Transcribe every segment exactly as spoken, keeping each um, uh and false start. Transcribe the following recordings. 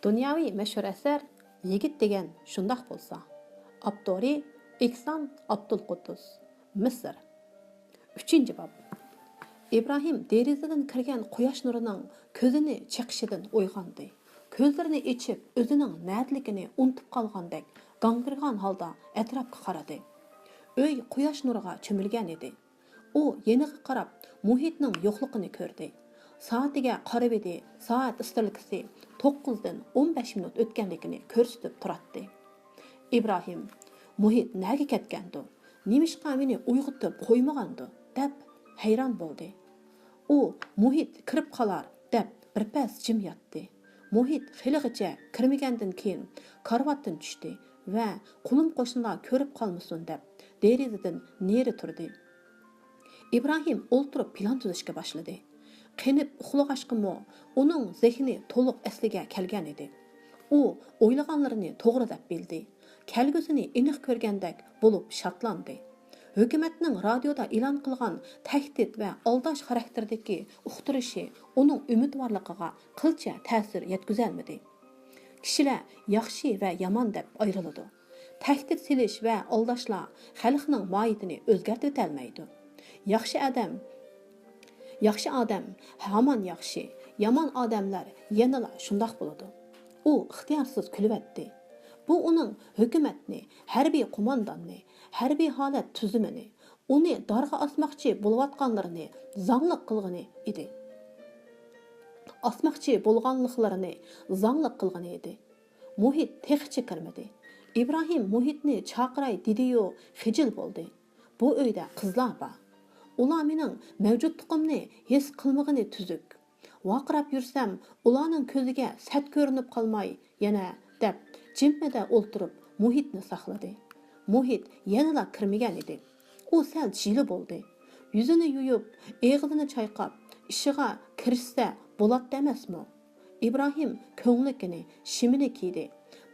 دۇنياۋى مەشھۇر ئەسەر يىگىت دېگەن شۇنداق بولسا. ئاپتورى ئېھسان ئابدۇلقۇددۇس. مىسىر. ئۈچىنچى باب. ئىبراھىم دېرىزىدىن كىرگەن قۇياش نۇرىنىڭ كۆزىنى چېقىشىدىن ئويغاندى. كۆزلىرىنى ئېچىپ، ئۆزىنىڭ نەدىلىكىنى ئۇنتۇپ قالغاندەك گاڭگىرىغان ھالدا ئەتراپقا قارىدى. ئۆي قۇياش نۇرىغا چۆمۈلگەن ئىدى. ئۇ يېنىغا قاراپ مۇھىتنىڭ يوقلۇقىنى كۆردى. سائىتىگە قارىۋىدى، سائەت ئىسترېلكىسى توققۇزدىن ئون بەش مىنۇت ئۆتكەنلىكىنى كۆرسىتىپ تۇراتتى. ئىبراھىم، مۇھىت نەگە كەتكەندۇ؟ نېمىشقا مېنى ئويغىتىپ قويمىغاندۇ؟ دەپ ھەيران بولدى. ئۇ مۇھىت كىرىپ قالار دەپ بىر پەس جىم ياتتى. مۇھىت خېلىغىچە كىرمىگەندىن كېيىن كارىۋاتتىن چۈشتى ۋە قولۇم-قوشنىلار كۆرۈپ قالمىسۇن دەپ دېرىزىدىن نېرى تۇردى. ئىبراھىم ئولتۇرۇپ پىلان تۈزۈشكە باشلىدى. قېنىپ ئۇخلىغاچقىمۇ ئۇنىڭ زېھنى تولۇق ئەسلىگە كەلگەن ئىدى. ئۇ ئويلىغانلىرىنى توغرا دەپ بىلدى. كەلگۈسىنى ئېنىق كۆرگەندەك بولۇپ شادلاندى. ھۆكۈمەتنىڭ رادىيودا ئېلان قىلغان تەھدىت ۋە ئالداش خاراكتېرىدىكى ئۇقتۇرۇشى ئۇنىڭ ئۈمىدۋارلىقىغا قىلچە تەسىر يەتكۈزەلمىدى. كىشىلەر ياخشى ۋە يامان دەپ ئايرىلىدۇ. تەھدىت سېلىش ۋە ئالداشلار خەلقنىڭ ماھىيىتىنى ئۆزگەرتىۋېتەلمەيدۇ. ياخشى ئادەم، ياخشى ئادەم ھامان ياخشى، يامان ئادەملەر يەنىلا شۇنداق بولىدۇ. ئۇ ئىختىيارسىز كۈلۈۋەتتى. بۇ ئۇنىڭ ھۆكۈمەتنى، ھەربىي قومانداننى، ھەربىي ھالەت تۈزۈمىنى، ئۇنى دارغا ئاسماقچى بولۇۋاتقانلىرىنى زاڭلىق قىلغىنى ئىدى. ئاسماقچى بولغانلىقلىرىنى زاڭلىق قىلغىنى ئىدى. مۇھىت تېخىچە كىرمىدى. ئىبراھىم مۇھىتنى چاقىراي دېدىيۇ، خىجىل بولدى. بۇ ئۆيدە قىزلار بار. ئۇلار مېنىڭ مەۋجۇتلۇقۇمنى ھېس قىلمىغىنى تۈزۈك. ۋارقىراپ يۈرسەم، ئۇلارنىڭ كۆزىگە سەت كۆرۈنۈپ قالماي، يەنە دەپ جىممىدە ئولتۇرۇپ مۇھىتنى ساقلىدى. مۇھىت يەنىلا كىرمىگەن ئىدى. ئۇ سەل جىلە بولدى. يۈزىنى يۇيۇپ، ئېغىزىنى چايقاپ، ئىشىغا كىرىشسە بولاتتى ئەمەسمۇ؟ ئىبراھىم كۆڭلىكىنى، شىمىنى كىيدى.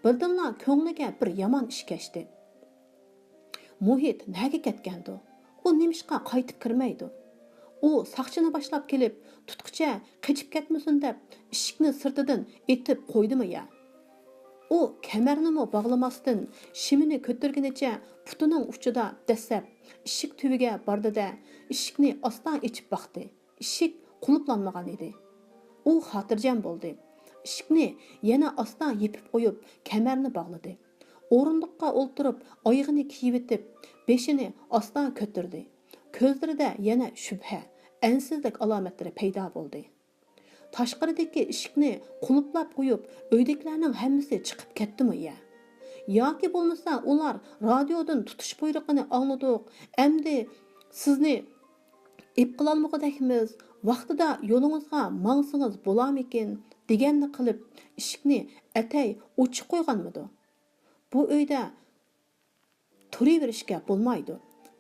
بىردىنلا كۆڭلىگە بىر يامان ئىش كەچتى. مۇھىت نەگە كەتكەندۇ؟ ئۇ نېمىشقا قايتىپ كىرمەيدۇ؟ ئۇ ساقچىنى باشلاپ كېلىپ، تۇتقۇچە قېچىپ كەتمىسۇن دەپ، ئىشىكنى سىرتىدىن ئېتىپ قويدىمۇ يا؟ ئۇ كەمەرنىمۇ باغلىماستىن، شىمىنى كۆتۈرگىنىچە پۇتىنىڭ ئۇچىدا دەسسەپ ئىشىك تۈۋىگە باردى-دە، ئىشىكنى ئاستا ئېچىپ باقتى. ئىشىك قۇلۇپلانمىغان ئىدى. ئۇ خاتىرجەم بولدى. ئىشىكنى يەنە ئاستا يېپىپ قويۇپ، كەمەرنى باغلىدى. ئورۇندۇققا ئولتۇرۇپ، ئايىغىنى كىيىۋېتىپ، بېشىنى ئاستا كۆتۈردى. كۆزلىرىدە يەنە شۈبھە، ئەنسىزلىك ئالامەتلىرى پەيدا بولدى. تاشقىرىدىكى ئىشىكنى قۇلۇپلاپ قويۇپ، ئۆيدىكىلەرنىڭ ھەممىسى چىقىپ كەتتىمۇ يا؟ ياكى بولمىسا ئۇلار رادىيودىن تۇتۇش بۇيرۇقىنى ئاڭلىدۇق، ئەمدى سىزنى ئېپقىلالمىغۇدەكمىز، ۋاقتىدا يولىڭىزغا ماڭسىڭىز بولامىكىن دېگەننى قىلىپ، ئىشىكنى ئەتەي ئوچۇق قويغانمىدۇ؟ بۇ ئۆيدە تۇرۇۋېرىشكە بولمايدۇ.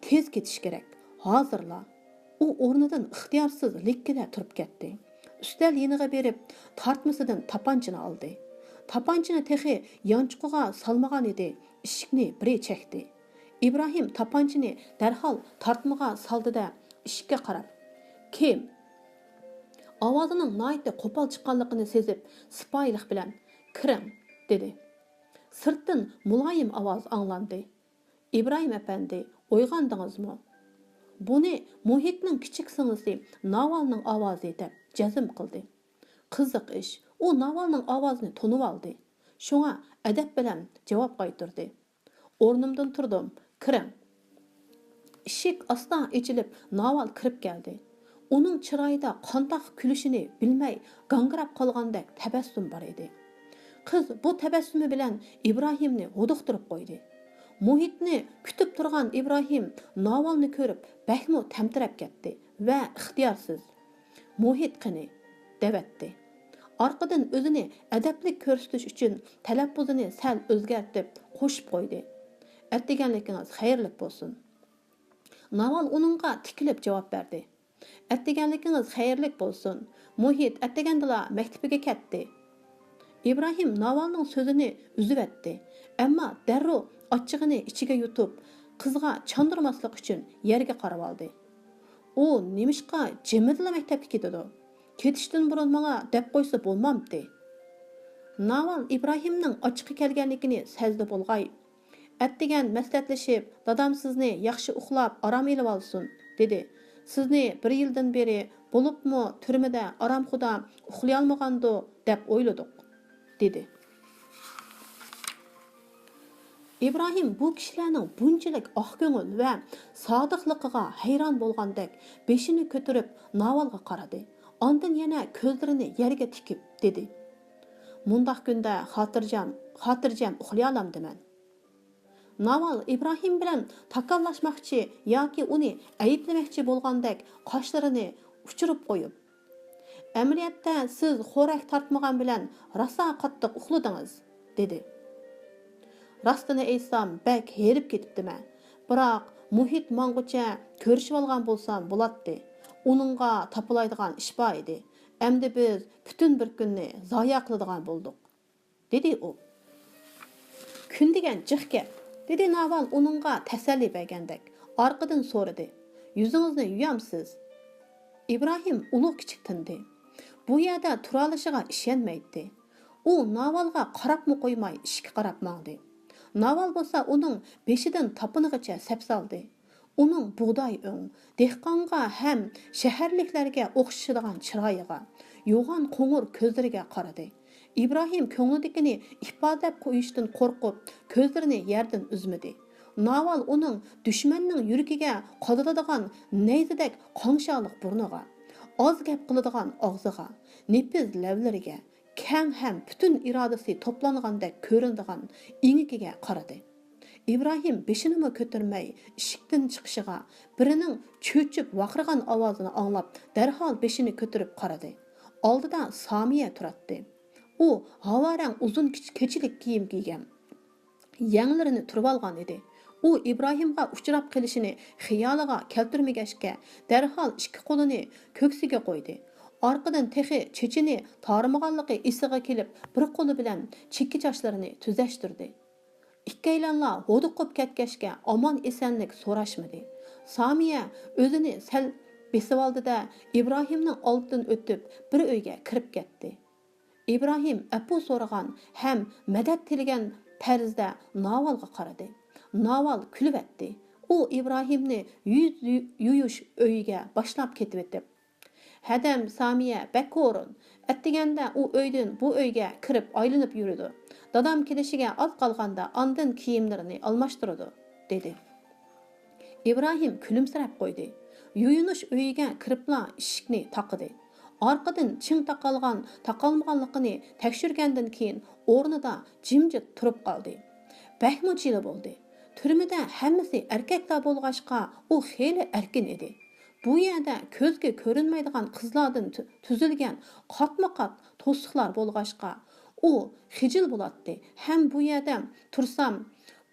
تېز كېتىش كېرەك. ھازىرلا. ئۇ ئورنىدىن ئىختىيارسىز لىككىدە تۇرۇپ كەتتى. ئۈستەل يېنىغا بېرىپ، تارتمىسىدىن تاپانچىنى ئالدى. تاپانچىنى تېخى يانچۇقىغا سالمىغان ئىدى، ئىشىكنى بىرى چەكتى. ئىبراھىم تاپانچىنى دەرھال تارتمىغا سالدى-دە، ئىشىككە قاراپ، «كىم؟» ئاۋازىنىڭ ناھايىتى قوپال چىققانلىقىنى سېزىپ، سىپايىلىق بىلەن، «كىرىڭ» دېدى. سىرتتىن مۇلايىم ئاۋاز ئاڭلاندى. «ئىبراھىم ئەپەندى، ئويغاندىڭىزمۇ؟» بۇنى مۇھىتنىڭ كىچىك سىڭلىسى ناۋالنىڭ ئاۋازى دەپ جەزم قىلدى. قىزىق ئىش، ئۇ ناۋالنىڭ ئاۋازىنى تونۇۋالدى. شۇڭا ئەدەپ بىلەن جاۋاب قايتۇردى. «ئورنۇمدىن تۇردۇم، كىرىڭ.» ئىشىك ئاستا ئېچىلىپ، ناۋال كىرىپ كەلدى. ئۇنىڭ چىرايىدا قانداق كۈلۈشىنى بىلمەي گاڭگىراپ قالغاندەك تەبەسسۇم بار ئىدى. قىز بۇ تەبەسسۇمى بىلەن ئىبراھىمنى ھودۇقتۇرۇپ قويدى. مۇھىتنى كۈتۈپ تۇرغان ئىبراھىم ناۋالنى كۆرۈپ بەكمۇ تەمتىرەپ كەتتى ۋە ئىختىيارسىز، «مۇھىت قېنى؟» دەۋەتتى. ئارقىدىن ئۆزىنى ئەدەپلىك كۆرسىتىش ئۈچۈن تەلەپپۇزىنى سەل ئۆزگەرتىپ قوشۇپ قويدى، «ئەتىگەنلىكىڭىز خەيرلىك بولسۇن.» ناۋال ئۇنىڭغا تىكىلىپ جاۋاب بەردى. «ئەتىگەنلىكىڭىز خەيرلىك بولسۇن. مۇھىت ئەتىگەندىلا مەكتىپىگە كەتتى.» ئىبراھىم ناۋالنىڭ سۆزىنى ئۈزۈۋەتتى، ئەمما دەررۇ ئاچچىقىنى ئىچىگە يۇتۇپ، قىزغا چاندۇرماسلىق ئۈچۈن يەرگە قارىۋالدى. «ئۇ نېمىشقا جىمىدىلا مەكتەپكە كېتىدۇ؟ كېتىشتىن بۇرۇن ماڭا دەپ قويسا بولمامتى؟» ناۋال ئىبراھىمنىڭ ئاچچىقى كەلگەنلىكىنى سەزدى بولغاي. ئەتىگەن مەسلىھەتلىشىپ، دادام سىزنى ياخشى ئۇخلاپ ئارام ئېلىۋالسۇن، دېدى. سىزنى بىر يىلدىن بېرى، بولۇپمۇ تۈرمىدە ئارامخۇدا ئۇخلىيالمىغاندۇ دەپ ئويلىدۇق، دېدى. ئىبراھىم بۇ كىشىلەرنىڭ بۇنچىلىك ئاق كۆڭۈل ۋە سادىقلىقىغا ھەيران بولغاندەك بېشىنى كۆتۈرۈپ ناۋالغا قارىدى. ئاندىن يەنە كۆزلىرىنى يەرگە تىكىپ دېدى: «مۇنداق كۈندە خاتىرجەم، خاتىرجەم ئۇخلىيالامدىمەن؟» ناۋال ئىبراھىم بىلەن تاكاللاشماقچى ياكى ئۇنى ئەيىبلىمەكچى بولغاندەك قاشلىرىنى ئۇچۇرۇپ قويۇپ، «ئەمەلىيەتتە سىز خورەك تارتمىغان بىلەن راسا قاتتىق ئۇخلىدىڭىز» دېدى. «راستىنى ئېيتسام، بەك ھېرىپ كېتىپتىمەن. بىراق مۇھىت ماڭغۇچە كۆرۈشۈۋالغان بولسام بولاتتى. ئۇنىڭغا تاپىلايدىغان ئىش بار ئىدى. ئەمدى بىز پۈتۈن بىر كۈننى زايە قىلىدىغان بولدۇق.» دېدى ئۇ. «كۈن دېگەن جىق گەپ»، دېدى ناۋال ئۇنىڭغا تەسەللى بەرگەندەك. ئارقىدىن سورىدى: «يۈزىڭىزنى يۇيامسىز؟» ئىبراھىم ئۇلۇغ كىچىك تىندى. بۇ يەردە تۇرالىشىغا ئىشەنمەيتتى. ئۇ ناۋالغا قاراپمۇ قويماي ئىشىككە قاراپ ماڭدى. ناۋال بولسا ئۇنىڭ بېشىدىن تاپىنىغىچە سەپسالدى. ئۇنىڭ بۇغداي ئۆڭ، دېھقانغا ھەم شەھەرلىكلەرگە ئوخشىشىدىغان چىرايىغا، يوغان قوڭۇر كۆزلىرىگە قارىدى. ئىبراھىم كۆڭلىدىكىنى ئىپادىلەپ قويۇشتىن قورقۇپ، كۆزلىرىنى يەردىن ئۈزمىدى. ناۋال ئۇنىڭ دۈشمەننىڭ يۈرىكىگە قادىلىدىغان نەيزىدەك قاڭشارلىق بۇرنىغا، ئاز گەپ قىلىدىغان ئاغزىغا، نېپىز لەۋلىرىگە، كەڭ ھەم پۈتۈن ئىرادىسى توپلانغاندەك كۆرۈنىدىغان ئېڭىكىگە قارىدى. ئىبراھىم بېشىنىمۇ كۆتۈرمەي ئىشىكتىن چىقىشىغا، بىرىنىڭ چۆچۈپ ۋارقىرىغان ئاۋازىنى ئاڭلاپ، دەرھال بېشىنى كۆتۈرۈپ قارىدى. ئالدىدا سامىيە تۇراتتى. ئۇ ھاۋا رەڭ ئۇزۇن كېچ-، كېچىلىك كىيىم كىيگەن. يەڭلىرىنى تۈرۈۋالغان ئىدى. ئۇ ئىبراھىمغا ئۇچراپ قېلىشىنى خىيالىغا كەلتۈرمىگەچكە، دەرھال ئىككى قولىنى كۆكسىگە قويدى. ئارقىدىن تېخى چېچىنى تارىمىغانلىقى ئېسىگە كېلىپ، بىر قولى بىلەن چېكە چاچلىرىنى تۈزەشتۈردى. ئىككىيلەنلا ھودۇقۇپ كەتكەچكە، ئامان-ئېسەنلىك سوراشمىدى. سامىيە ئۆزىنى سەل بېسىۋالدى-دە، ئىبراھىمنىڭ ئالدىدىن ئۆتۈپ، بىر ئۆيگە كىرىپ كەتتى. ئىبراھىم ئەپۇ سورىغان ھەم مەدەت تىلىگەن تەرزدە ناۋالغا قارىدى. ناۋال كۈلۈۋەتتى. ئۇ ئىبراھىمنى يۈز يۇ-، يۇيۇش ئۆيىگە باشلاپ كېتىۋېتىپ، «ھەدەم سامىيە بەك ھۇرۇن. ئەتىگەندە ئۇ ئۆيدىن بۇ ئۆيگە كىرىپ ئايلىنىپ يۈرىدۇ. دادام كېلىشىگە ئاز قالغاندا ئاندىن كىيىملىرىنى ئالماشتۇرىدۇ»، دېدى. ئىبراھىم كۈلۈمسىرەپ قويدى. يۇيۇنۇش ئۆيىگە كىرىپلا ئىشىكنى تاقىدى. ئارقىدىن چىڭ تاقالغان، تاقالمىغانلىقىنى تەكشۈرگەندىن كېيىن ئورنىدا جىمجىت تۇرۇپ قالدى. بەكمۇ جىلە بولدى. تۈرمىدە ھەممىسى ئەركەكلا بولغاچقا، ئۇ خېلى ئەركىن ئىدى. بۇ يەردە كۆزگە كۆرۈنمەيدىغان قىزلاردىن تۈ-، تۈزۈلگەن قاتمۇ قات توسۇقلار بولغاچقا، ئۇ خىجىل بولاتتى ھەم بۇ يەردە تۇرسام،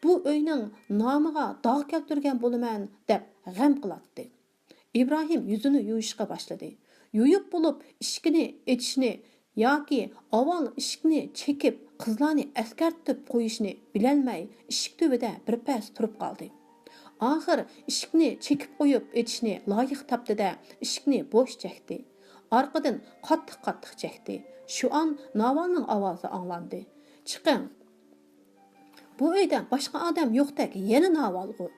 بۇ ئۆينىڭ نامىغا داغ كەلتۈرگەن بولىمەن دەپ غەم قىلاتتى. ئىبراھىم يۈزىنى يۇيۇشقا باشلىدى. يۇيۇپ بولۇپ ئىشىكنى ئېچىشنى ياكى ئاۋۋال ئىشىكنى چېكىپ، قىزلارنى ئەسكەرتىپ قويۇشنى بىلەلمەي، ئىشىك تۈۋىدە بىر پەس تۇرۇپ قالدى. ئاخىر ئىشىكنى چېكىپ قويۇپ ئېچىشنى لايىق تاپتى-دە، ئىشىكنى بوش چەكتى. ئارقىدىن قاتتىق-قاتتىق چەكتى. شۇئان ناۋالنىڭ ئاۋازى ئاڭلاندى: «چىقىڭ!» بۇ ئۆيدە باشقا ئادەم يوقتەك، يەنە ناۋالغۇ.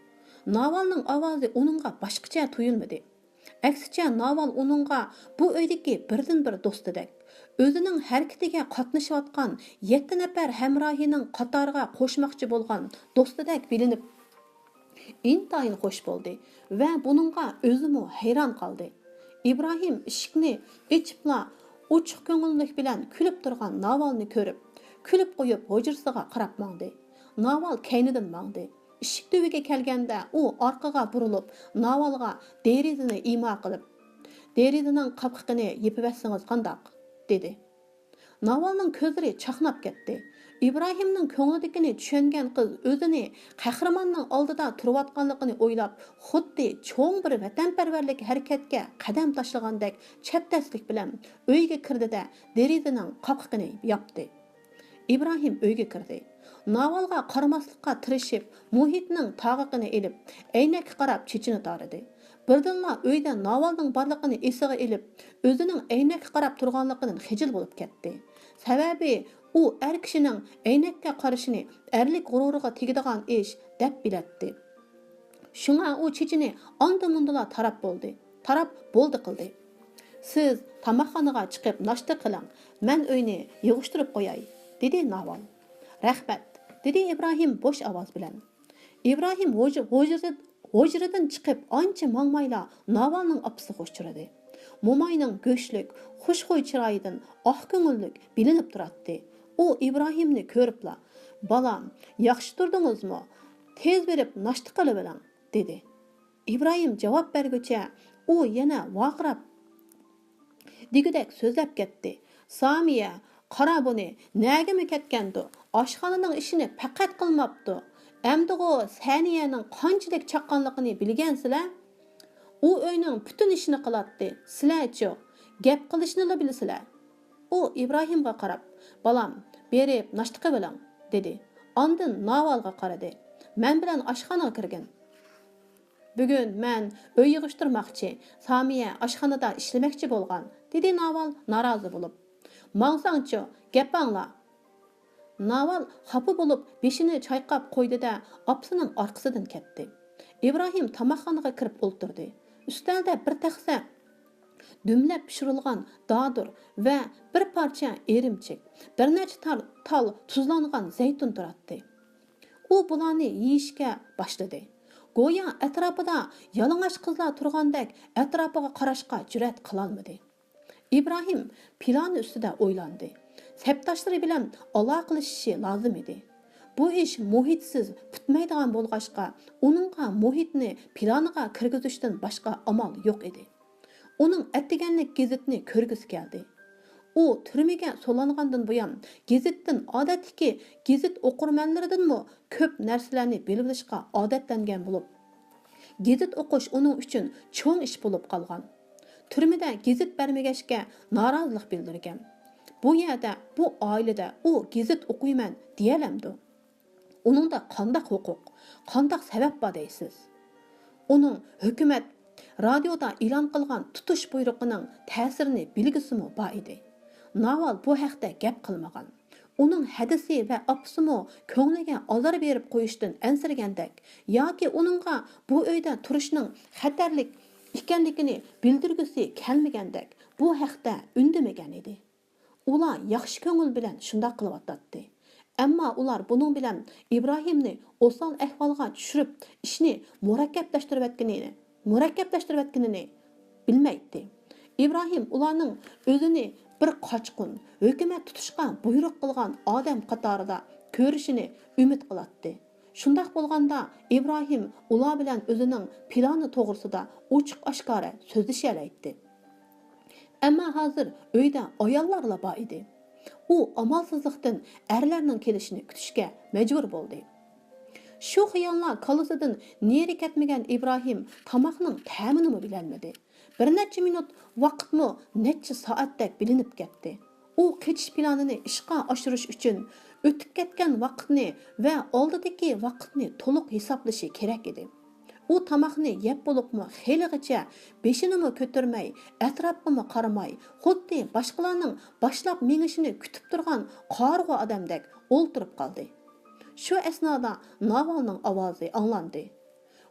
ناۋالنىڭ ئاۋازى ئۇنىڭغا باشقىچە تۇيۇلمىدى. ئەكسىچە، ناۋال ئۇنىڭغا بۇ ئۆيدىكى بىردىنبىر دوستىدەك، ئۆزىنىڭ ھەرىكىتىگە قاتنىشىۋاتقان يەتتە نەپەر ھەمراھىنىڭ قاتارىغا قوشماقچى بولغان دوستىدەك بىلىنىپ، ئىنتايىن خوش بولدى ۋە بۇنىڭغا ئۆزىمۇ ھەيران قالدى. ئىبراھىم ئىشىكنى ئېچىپلا، ئوچۇق كۆڭۈللۈك بىلەن كۈلۈپ تۇرغان ناۋالنى كۆرۈپ، كۈلۈپ قويۇپ ھۇجرىسىغا قاراپ ماڭدى. ناۋال كەينىدىن ماڭدى. ئىشىك تۈۋىگە كەلگەندە، ئۇ ئارقىغا بۇرۇلۇپ، ناۋالغا دېرىزىنى ئىما قىلىپ، «دېرىزىنىڭ قاپقىقىنى يېپىۋەتسىڭىز قانداق؟» دېدى. ناۋالنىڭ كۆزلىرى چاقناپ كەتتى. ئىبراھىمنىڭ كۆڭلىدىكىنى چۈشەنگەن قىز ئۆزىنى قەھرىماننىڭ ئالدىدا تۇرۇۋاتقانلىقىنى ئويلاپ، خۇددى چوڭ بىر ۋەتەنپەرۋەرلىك ھەرىكەتكە قەدەم تاشلىغاندەك چەبدەسلىك بىلەن ئۆيگە كىردى-دە، دېرىزىنىڭ قاپقىقىنى ياپتى. ئىبراھىم ئۆيگە كىردى. ناۋالغا قارىماسلىققا تىرىشىپ، مۇھىتنىڭ تاغىقىنى ئېلىپ، ئەينەككە قاراپ چېچىنى تارىدى. بىردىنلا ئۆيدە ناۋالنىڭ بارلىقىنى ئېسىگە ئېلىپ، ئۆزىنىڭ ئەينەككە قاراپ تۇرغانلىقىدىن خىجىل بولۇپ كەتتى. سەۋەبى، ئۇ ئەر كىشىنىڭ ئەينەككە قارىشىنى ئەرلىك غۇرۇرىغا تېگىدىغان ئىش دەپ بىلەتتى. شۇڭا ئۇ چېچىنى ئاندا-مۇندىلا تاراپ بولدى. تاراپ بولدى قىلدى. «سىز تاماقخانىغا چىقىپ ناشتا قىلىڭ، مەن ئۆينى يىغىشتۇرۇپ قوياي»، دېدى ناۋال. «رەھمەت»، دېدى ئىبراھىم بوش ئاۋاز بىلەن. ئىبراھىم ھۇج-، ھۇجرىدىن چىقىپ ئانچە ماڭمايلا ناۋالنىڭ ئاپىسىغا ئۇچرىدى. موماينىڭ گۆشلۈك، خۇشخۇي چىرايىدىن ئاق كۆڭۈللۈك بىلىنىپ تۇراتتى. ئۇ ئىبراھىمنى كۆرۈپلا، «بالام، ياخشى تۇردىڭىزمۇ؟ تېز بېرىپ ناشتا قىلىۋېلىڭ» دېدى. ئىبراھىم جاۋاب بەرگۈچە، ئۇ يەنە ۋارقىراپ دېگۈدەك سۆزلەپ كەتتى. «سامىيە، قارا بۇنى، نەگىمۇ كەتكەندۇ؟ ئاشخانىنىڭ ئىشىنى پەقەت قىلماپتۇ. ئەمدىغۇ سەنىيەنىڭ قانچىلىك چاققانلىقىنى بىلگەنسىلەر؟ ئۇ ئۆينىڭ پۈتۈن ئىشىنى قىلاتتى، سىلەرچۇ؟ گەپ قىلىشنىلا بىلىسىلەر.» ئۇ ئىبراھىمغا قاراپ، «بالام، بېرىپ ناشتا قىلىۋېلىڭ» دېدى. ئاندىن ناۋالغا قارىدى. «مەن بىلەن ئاشخانىغا كىرگىن. بۈگۈن مەن ئۆي يىغىشتۇرماقچى، سامىيە ئاشخانىدا ئىشلىمەكچى بولغان» دېدى ناۋال نارازى بولۇپ. «ماڭساڭچۇ، گەپ ئاڭلا.» ناۋال خاپا بولۇپ بېشىنى چايقاپ قويدى-دە، ئاپىسىنىڭ ئارقىسىدىن كەتتى. ئىبراھىم تاماقخانىغا كىرىپ ئولتۇردى. ئۈستەلدە بىر تەخسە دۈملەپ پىشۇرۇلغان دادۇر ۋە بىر پارچە ئىرىمچىك، بىر نەچچە تار-، تال تۇزلانغان زەيتۇن تۇراتتى. ئۇ بۇلارنى يېيىشكە باشلىدى. گويا ئەتراپىدا يالىڭاچ قىزلار تۇرغاندەك ئەتراپىغا قاراشقا جۈرئەت قىلالمىدى. ئىبراھىم پىلانى ئۈستىدە ئويلاندى. سەپداشلىرى بىلەن ئالاقىلىشىشى لازىم ئىدى. بۇ ئىش مۇھىتسىز پۈتمەيدىغان بولغاچقا، ئۇنىڭغا مۇھىتنى پىلانىغا كىرگۈزۈشتىن باشقا ئامال يوق ئىدى. ئۇنىڭ ئەتىگەنلىك گېزىتنى كۆرگۈسى كەلدى. ئۇ تۈرمىگە سولانغاندىن بۇيان، گېزىتتىن ئادەتتىكى گېزىت ئوقۇرمەنلىرىدىنمۇ كۆپ نەرسىلەرنى بىلىۋېلىشقا ئادەتلەنگەن بولۇپ، گېزىت ئوقۇش ئۇنىڭ ئۈچۈن چوڭ ئىش بولۇپ قالغان. تۈرمىدە گېزىت بەرمىگەچكە نارازىلىق بىلدۈرگەن. بۇ يەردە، بۇ ئائىلىدە ئۇ گېزىت ئوقۇيمەن دېيەلەمدۇ؟ ئۇنىڭدا قانداق ھوقۇق، قانداق سەۋەب بار دەيسىز؟ ئۇنىڭ ھۆكۈمەت رادىيودا ئېلان قىلغان تۇتۇش بۇيرۇقىنىڭ تەسىرىنى بىلگۈسىمۇ بار ئىدى. ناۋال بۇ ھەقتە گەپ قىلمىغان. ئۇنىڭ ھەدىسى ۋە ئاپىسىمۇ كۆڭلىگە ئازار بېرىپ قويۇشتىن ئەنسىرىگەندەك ياكى ئۇنىڭغا بۇ ئۆيدە تۇرۇشنىڭ خەتەرلىك ئىكەنلىكىنى بىلدۈرگۈسى كەلمىگەندەك بۇ ھەقتە ئۈندىمىگەن ئىدى. ئۇلار ياخشى كۆڭۈل بىلەن شۇنداق قىلىۋاتاتتى. ئەمما ئۇلار بۇنىڭ بىلەن ئىبراھىمنى ئوسال ئەھۋالغا چۈشۈرۈپ، ئىشنى مۇرەككەپلەشتۈرۈۋەتكىنىنى، مۇرەككەپلەشتۈرۈۋەتكىنىنى بىلمەيتتى. ئىبراھىم ئۇلارنىڭ ئۆزىنى بىر قاچقۇن، ھۆكۈمەت تۇتۇشقا بۇيرۇق قىلغان ئادەم قاتارىدا كۆرۈشىنى ئۈمىد قىلاتتى. شۇنداق بولغاندا، ئىبراھىم ئۇلار بىلەن ئۆزىنىڭ پىلانى توغرىسىدا ئوچۇق-ئاشكارا سۆزلىشەلەيتتى. ئەمما ھازىر ئۆيدە ئاياللارلا بار ئىدى. ئۇ ئامالسىزلىقتىن ئەرلەرنىڭ كېلىشىنى كۈتۈشكە مەجبۇر بولدى. شۇ خىياللار كاللىسىدىن نېرى كەتمىگەن ئىبراھىم تاماقنىڭ تەمىنىمۇ بىلەلمىدى. بىر نەچچە مىنۇت ۋاقىتمۇ نەچچە سائەتتەك بىلىنىپ كەتتى. ئۇ قېچىش پىلانىنى ئىشقا ئاشۇرۇش ئۈچۈن ئۆتۈپ كەتكەن ۋاقىتنى ۋە ئالدىدىكى ۋاقىتنى تولۇق ھېسابلىشى كېرەك ئىدى. ئۇ تاماقنى يەپ بولۇپمۇ خېلىغىچە بېشىنىمۇ كۆتۈرمەي، ئەتراپقىمۇ قارىماي، خۇددى باشقىلارنىڭ باشلاپ مېڭىشىنى كۈتۈپ تۇرغان قارىغۇ ئادەمدەك ئولتۇرۇپ قالدى. شۇ ئەسنادا ناۋالنىڭ ئاۋازى ئاڭلاندى.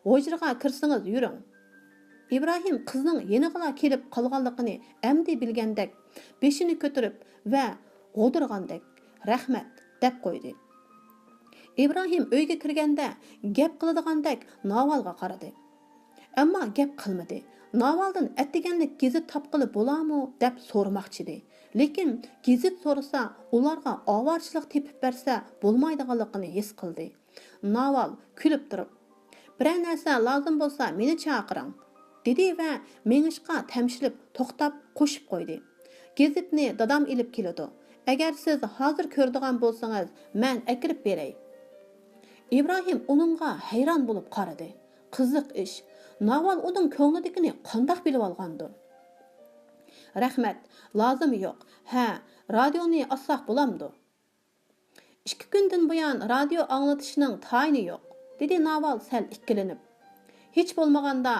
«ھۇجرىغا كىرسىڭىز يۈرۈڭ.» ئىبراھىم قىزنىڭ يېنىغىلا كېلىپ قالغانلىقىنى ئەمدى بىلگەندەك، بېشىنى كۆتۈرۈپ ۋە غودۇرغاندەك، «رەھمەت» دەپ قويدى. ئىبراھىم ئۆيگە كىرگەندە گەپ قىلىدىغاندەك ناۋالغا قارىدى. ئەمما گەپ قىلمىدى. ناۋالدىن ئەتىگەنلىك گېزىت تاپقىلى بولامۇ دەپ سورىماقچىدى. لېكىن گېزىت سورىسا، ئۇلارغا ئاۋارىچىلىك تېپىپ بەرسە بولمايدىغانلىقىنى ھېس قىلدى. ناۋال كۈلۈپ تۇرۇپ، «بىرەر نەرسە لازىم بولسا مېنى چاقىرىڭ» دېدى ۋە مېڭىشقا تەمشىلىپ توختاپ قوشۇپ قويدى. «گېزىتنى دادام ئېلىپ كېلىدۇ. ئەگەر سىز ھازىر كۆرىدىغان بولسىڭىز، مەن ئەكىرىپ بېرەي.» ئىبراھىم ئۇنىڭغا ھەيران بولۇپ قارىدى. قىزىق ئىش، ناۋال ئۇنىڭ كۆڭلىدىكىنى قانداق بىلىۋالغاندۇ؟ «رەھمەت، لازىمى يوق. ھە، رادىيونى ئاچساق بولامدۇ؟» «ئىككى كۈندىن بۇيان رادىيو ئاڭلىتىشنىڭ تايىنى يوق»، دېدى ناۋال سەل ئىككىلىنىپ. «ھېچ بولمىغاندا،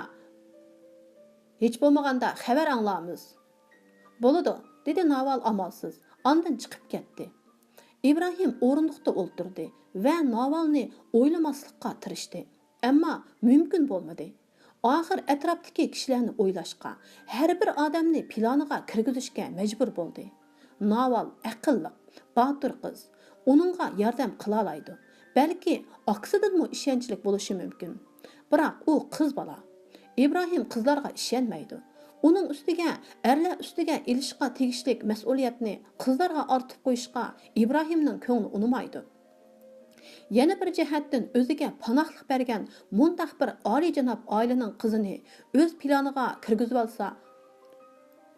ھېچ بولمىغاندا خەۋەر ئاڭلارمىز.» «بولىدۇ»، دېدى ناۋال ئامالسىز، ئاندىن چىقىپ كەتتى. ئىبراھىم ئورۇندۇقتا ئولتۇردى ۋە ناۋالنى ئويلىماسلىققا تىرىشتى. ئەمما مۇمكىن بولمىدى. ئاخىر ئەتراپتىكى كىشىلەرنى ئويلاشقا، ھەر بىر ئادەمنى پىلانىغا كىرگۈزۈشكە مەجبۇر بولدى. ناۋال ئەقىللىق، باتۇر قىز. ئۇنىڭغا ياردەم قىلالايدۇ. بەلكى ئاكىسىدىنمۇ ئىشەنچلىك بولۇشى مۇمكىن. بىراق ئۇ قىز بالا. ئىبراھىم قىزلارغا ئىشەنمەيدۇ. ئۇنىڭ ئۈستىگە ئەرلەر ئۈستىگە ئېلىشقا تېگىشلىك مەسئۇلىيەتنى قىزلارغا ئارتىپ قويۇشقا ئىبراھىمنىڭ كۆڭلى ئۇنىمايدۇ. يەنە بىر جەھەتتىن ئۆزىگە پاناھلىق بەرگەن مۇنداق بىر ئالىيجاناب ئائىلىنىڭ قىزىنى ئۆز پىلانىغا كىرگۈزۈۋالسا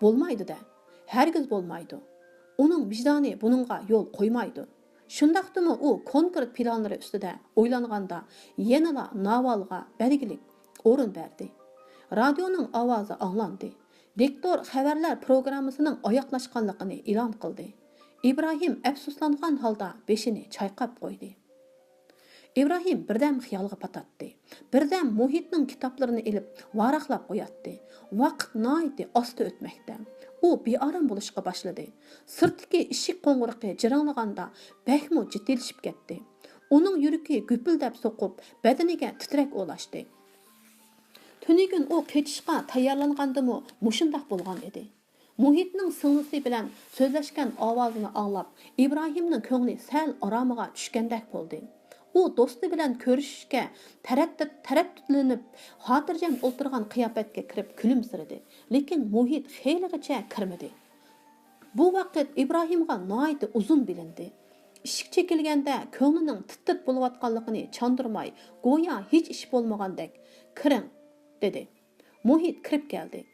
بولمايدۇ-دە، ھەرگىز بولمايدۇ. ئۇنىڭ ۋىجدانى بۇنىڭغا يول قويمايدۇ. شۇنداقتىمۇ ئۇ كونكرېت پىلانلىرى ئۈستىدە ئويلانغاندا يەنىلا ناۋالغا بەلگىلىك ئورۇن بەردى. رادىيونىڭ ئاۋازى ئاڭلاندى. دىكتور خەۋەرلەر پروگراممىسىنىڭ ئاياغلاشقانلىقىنى ئېلان قىلدى. ئىبراھىم ئەپسۇسلانغان ھالدا بېشىنى چايقاپ قويدى. ئىبراھىم بىردەم خىيالغا پاتاتتى. بىردەم مۇھىتنىڭ كىتابلىرىنى ئېلىپ ۋاراقلاپ قوياتتى. ۋاقىت ناھايىتى ئاستا ئۆتمەكتە. ئۇ بىئارام بولۇشقا باشلىدى. سىرتتىكى ئىشىك قوڭغۇرىقى جىرىڭلىغاندا بەكمۇ جىددىيلىشىپ كەتتى. ئۇنىڭ يۈرىكى گۈپۈلدەپ سوقۇپ، بەدىنىگە تىترەك ئولاشتى. تۈنۈگۈن ئۇ قېچىشقا تەييارلانغاندىمۇ مۇشۇنداق بولغان ئىدى. مۇھىتنىڭ سىڭلىسى بىلەن سۆزلەشكەن ئاۋازىنى ئاڭلاپ، ئىبراھىمنىڭ كۆڭلى سەل ئارامىغا چۈشكەندەك بولدى. ئۇ دوستى بىلەن كۆرۈشۈشكە تەرەددۇت-، تەرەددۇتلىنىپ، خاتىرجەم ئولتۇرغان قىياپەتكە كىرىپ كۈلۈمسىرىدى. لېكىن مۇھىت خېلىغىچە كىرمىدى. بۇ ۋاقىت ئىبراھىمغا ناھايىتى ئۇزۇن بىلىندى. ئىشىك چېكىلگەندە كۆڭلىنىڭ تىت-تىت بولۇۋاتقانلىقىنى چاندۇرماي، گويا ھېچ ئىش بولمىغاندەك، «كىرىڭ» دېدى. مۇھىت كىرىپ كەلدى.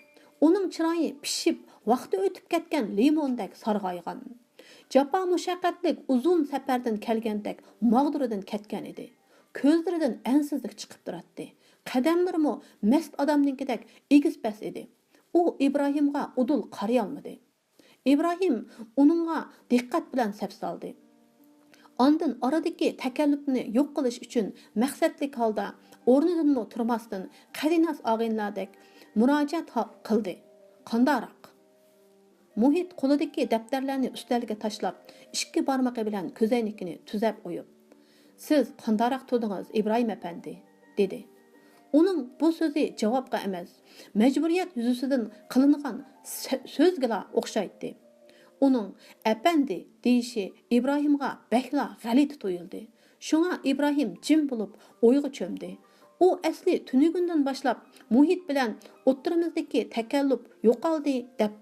ئۇنىڭ چىرايى پىشىپ، ۋاقتى ئۆتۈپ كەتكەن لىموندەك سارغايغان. جاپا-مۇشەققەتلىك ئۇزۇن سەپەردىن كەلگەندەك ماغدۇرىدىن كەتكەن ئىدى. كۆزلىرىدىن ئەنسىزلىك چىقىپ تۇراتتى. قەدەملىرىمۇ مەست ئادەمنىڭكىدەك ئېگىز-پەس ئىدى. ئۇ ئىبراھىمغا ئۇدۇل قارىيالمىدى. ئىبراھىم ئۇنىڭغا دىققەت بىلەن سەپسالدى. ئاندىن ئارىدىكى تەكەللۇپنى يوق قىلىش ئۈچۈن مەقسەتلىك ھالدا ئورنىدىنمۇ تۇرماستىن، قەدىناس ئاغىنىلەردەك مۇراجىئەت ھا-، قىلدى. «قانداقراق؟» مۇھىت قولىدىكى دەپتەرلەرنى ئۈستەلگە تاشلاپ، ئىككى بارمىقى بىلەن كۆزەينىكىنى تۈزەپ قويۇپ، «سىز قانداقراق تۇردىڭىز، ئىبراھىم ئەپەندى؟» دېدى. ئۇنىڭ بۇ سۆزى جاۋابقا ئەمەس، مەجبۇرىيەت يۈزىسىدىن قىلىنغان سە-، سۆزگىلا ئوخشايتتى. ئۇنىڭ «ئەپەندى» دېيىشى ئىبراھىمغا بەكلا غەلىتە تۇيۇلدى. شۇڭا ئىبراھىم جىم بولۇپ ئويغا چۆمدى. ئۇ ئەسلى تۈنۈگۈندىن باشلاپ مۇھىت بىلەن ئوتتۇرىمىزدىكى تەكەللۇپ يوقالدى دەپ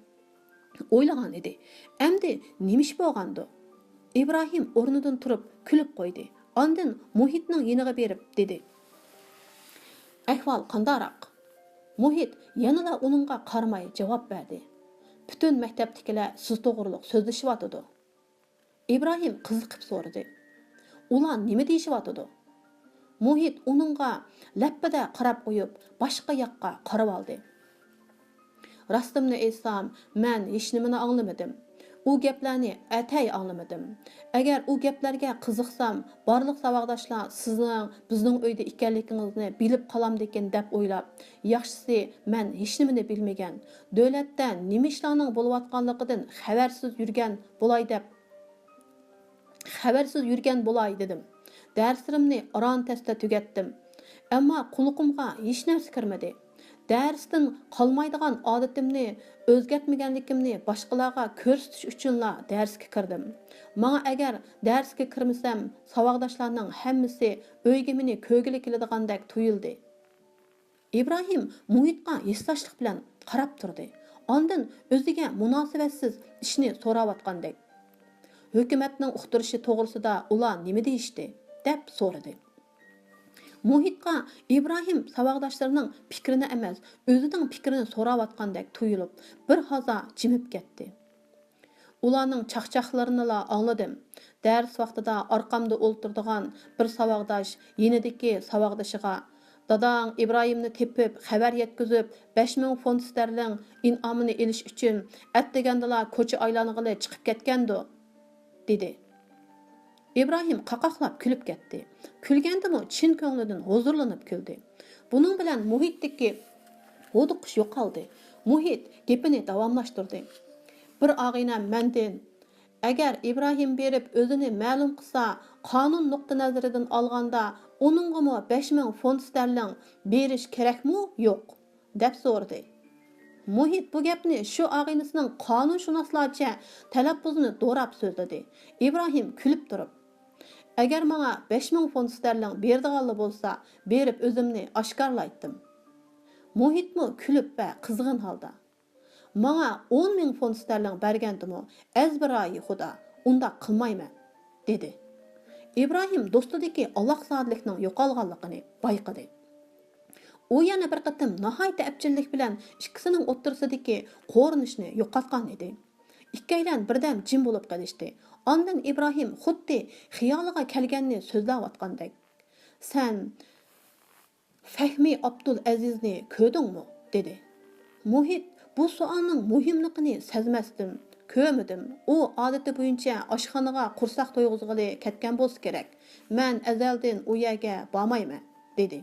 ئويلىغان ئىدى. ئەمدى نېمە ئىش بولغاندۇ؟ ئىبراھىم ئورنىدىن تۇرۇپ كۈلۈپ قويدى. ئاندىن مۇھىتنىڭ يېنىغا بېرىپ دېدى: «ئەھۋال قانداقراق؟» مۇھىت يەنىلا ئۇنىڭغا قارىماي جاۋاب بەردى: «پۈتۈن مەكتەپتىكىلەر سىز توغرۇلۇق سۆزلىشىۋاتىدۇ.» ئىبراھىم قىزىقىپ سورىدى: «ئۇلار نېمە دېيىشىۋاتىدۇ؟» مۇھىت ئۇنىڭغا لەپپىدە قاراپ قويۇپ، باشقا ياققا قارىۋالدى. «راستىمنى ئېيتسام، مەن ھېچنېمىنى ئاڭلىمىدىم. ئۇ گەپلەرنى ئەتەي ئاڭلىمىدىم. ئەگەر ئۇ گەپلەرگە قىزىقسام، بارلىق ساۋاقداشلار سىزنىڭ بىزنىڭ ئۆيدە ئىكەنلىكىڭىزنى بىلىپ قالامدىكىن دەپ ئويلاپ، ياخشىسى مەن ھېچنېمىنى بىلمىگەن، دۆلەتتە نېمە ئىشلارنىڭ بولۇۋاتقانلىقىدىن خەۋەرسىز يۈرگەن بولاي دەپ، خەۋەرسىز يۈرگەن بولاي دېدىم. دەرسلىرىمنى ئاران تەستە تۈگەتتىم. ئەمما قۇلىقىمغا ھېچ نەرسە كىرمىدى. دەرستىن قالمايدىغان ئادىتىمنى ئۆزگەرتمىگەنلىكىمنى باشقىلارغا كۆرسىتىش ئۈچۈنلا دەرسكە كىردىم. ماڭا ئەگەر دەرسكە كىرمىسەم، ساۋاقداشلارنىڭ ھەممىسى ئۆيگە مېنى كۆرگىلى كېلىدىغاندەك تۇيۇلدى.» ئىبراھىم مۇھىتقا ھېسداشلىق بىلەن قاراپ تۇردى. ئاندىن ئۆزىگە مۇناسىۋەتسىز ئىشنى سوراۋاتقاندەك: «ھۆكۈمەتنىڭ ئۇقتۇرۇشى توغرىسىدا ئۇلار نېمە دېيىشتى؟» دەپ سورىدى. مۇھىتقا ئىبراھىم ساۋاقداشلىرىنىڭ پىكرىنى ئەمەس، ئۆزىنىڭ پىكرىنى سوراۋاتقاندەك تۇيۇلۇپ، بىر ھازا جىمىپ كەتتى. «ئۇلارنىڭ چاقچاقلىرىنىلا ئاڭلىدىم. دەرس ۋاقتىدا ئارقامدا ئولتۇرىدىغان بىر ساۋاقداش يېنىدىكى ساۋاقدىشىغا، 'داداڭ ئىبراھىمنى تېپىپ، خەۋەر يەتكۈزۈپ، بەش مىڭ فونت ستەرلىڭ ئىنئامىنى ئېلىش ئۈچۈن ئەتىگەندىلا كوچا ئايلانغىلى چىقىپ كەتكەندۇ؟' دېدى. ئىبراھىم قاقاقلاپ كۈلۈپ كەتتى. كۈلگەندىمۇ چىن كۆڭلىدىن ھۇزۇرلىنىپ كۈلدى. بۇنىڭ بىلەن مۇھىتتىكى ھودۇقۇش يوقالدى. مۇھىت گېپىنى داۋاملاشتۇردى. بىر ئاغىنەم مەندىن ئەگەر ئىبراھىم بېرىپ ئۆزىنى مەلۇم قىلسا، قانۇن نۇقتىئى نەزىرىدىن ئالغاندا، ئۇنىڭغىمۇ بەش مىڭ فونت ستەرلىڭ بېرىش كېرەكمۇ، يوق؟ دەپ سورىدى. مۇھىت بۇ گەپنى شۇ ئاغىنىسىنىڭ قانۇنشۇناسلارچە تەلەپپۇزىنى دوراپ سۆزلىدى. ئىبراھىم كۈلۈپ تۇرۇپ، ئەگەر ماڭا بەش مىڭ فونت ستەرلىڭ بېرىدىغانلا بولسا، بېرىپ ئۆزۈمنى ئاشكارىلايتتىم. مۇھىتمۇ كۈلۈپ ۋە قىزغىن ھالدا، ماڭا ئون مىڭ فونت ستەرلىڭ بەرگەندىمۇ، ئەزبىرايى خۇدا، ئۇنداق قىلمايمەن، دېدى. ئىبراھىم دوستىدىكى ئالاقزادىلىكنىڭ يوقالغانلىقىنى بايقىدى. ئۇ يەنە بىر قېتىم ناھايىتى ئەپچىللىك بىلەن ئىككىسىنىڭ ئوتتۇرىسىدىكى قورۇنۇشنى يوقاتقان ئىدى. ئىككىيلەن بىردەم جىم بولۇپ قېلىشتى. ئاندىن ئىبراھىم خۇددى خىيالىغا كەلگەننى سۆزلەۋاتقاندەك، سەن فەھمى ئابدۇلئەزىزنى كۆردۈڭمۇ؟ دېدى. مۇھىت بۇ سوئالنىڭ مۇھىملىقىنى سەزمەستىن، كۆرمىدىم. ئۇ ئادىتى بويىچە ئاشخانىغا قورساق تويغۇزغىلى كەتكەن بولسا كېرەك. مەن ئەزەلدىن ئۇ يەرگە بارمايمەن، دېدى.